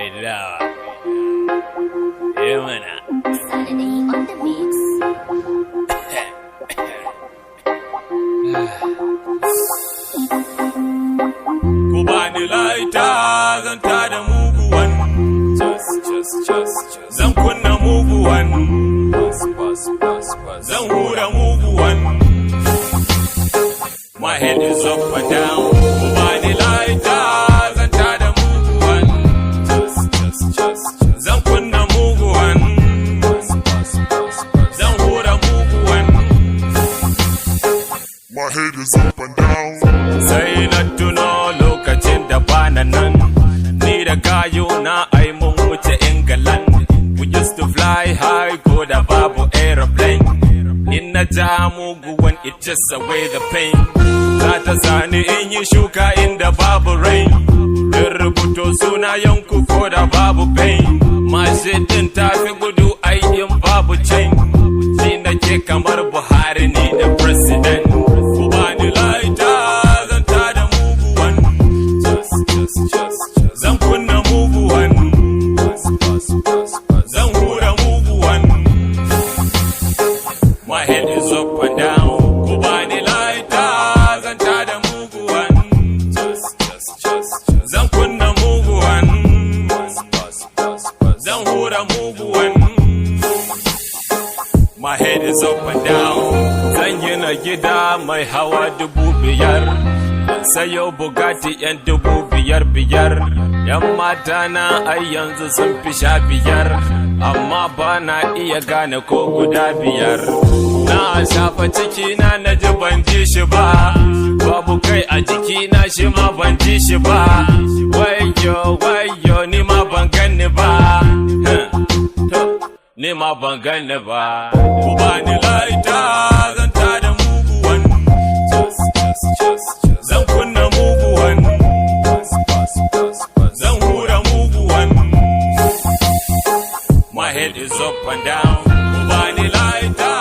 Kai dawa. Eh mana. Saturday on the mix. Ku bani lighter, zan tada muguwan. Zan kunna muguwan. Zan hura muguwan. My head is up and down. Ku bani lighter, zan tada muguwan. Zan kunna muguwan. Zan hura muguwan. My head is up and down. Sai na tuno lokacin da bana nan, ni da gayu na ai mun wuce England. We used to fly high ko da babu aeroplane. In na ja muguwan, it just away the pain. Za ta sani in yi shuka inda babu rain. In rubuto sunayenku ko da babu pain. Mashin din ta fi gudu ai in babu chain. Ni nake kamar Buhari ne da president. Ku bani lighter, zan tada muguwan. Zan kunna muguwan. Zan hura muguwan. My head is up and down. Ku bani lighter, zan tada muguwan. Zan kunna muguwan. Zan hura muguwan. My head is up and down. Zan gina gida mai hawa 5,000. Sayo Bugatti yan 5,500 biyar. Yan mata na ai yanzu sun fi 15. Amma ba na iya gane ko guda biyar. Na shafa ciki na, na ji ban ji shi ba. Babu kai a jiki na, shi ma ban ji shi ba. Wayo wayo, ni ma ban gani ba. To, ni ma ban gani ba. Ku bani lighter, zan tada muguwan. Zan kunna muguwan. Zan hura muguwan. My head is up and down. Ku bani lighter.